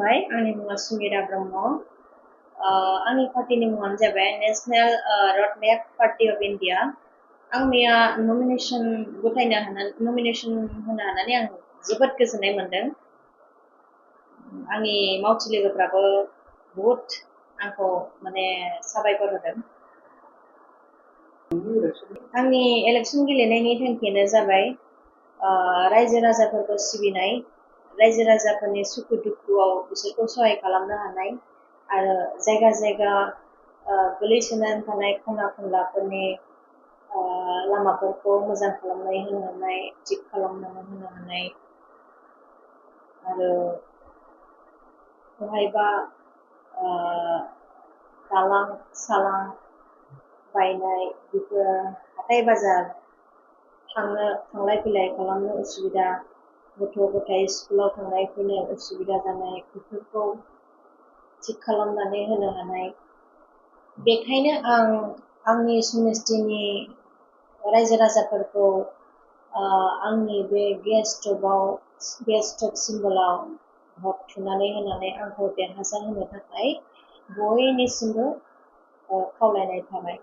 खुलुमबाय आंनि मुङा सुमिरा ब्रह्म आंनि पार्टिनि मुङानो जाबाय नेशनेल रडमेप पार्टि अफ इण्डिया आं मैया नमिनेसन होनो हानानै आं जोबोद गोजोननाय मोनदों आंनि मावथि लोगोफ्राबो बहुद आंखौ माने साबायखर होदों आंनि इलेक्सन गेलेनायनि थांखियानो जाबाय रायजो राजाफोरखौ सिबिनाय रायजो राजाफोरनि सुखु दुखुआव बिसोरखौ सहाय खालामनो हानाय आरो जायगा जायगा गोलैसोनानै थानाय खना खनलाफोरनि लामाफोरखौ मोजां खालामनानै होनो हानाय थिग खालामनानै होनो हानाय आरो बहायबा दालां सालां बायनाय बेफोर हाथाय बाजार थांलाय फैलाय खालामनो उसुबिदा गथ' गथाय स्कुलाव थांनाय फैनो उसुबिदा जानाय बेफोरखौ थिग खालामनानै होनो हानाय बेखायनो आं आंनि समस्थिनि रायजो राजाफोरखौ आंनि बे गेस स्टप सिम्बलाव भट थुनानै होनानै आंखौ देरहासार होनो थाखाय बयनिसिमबो खावलायनाय थाबाय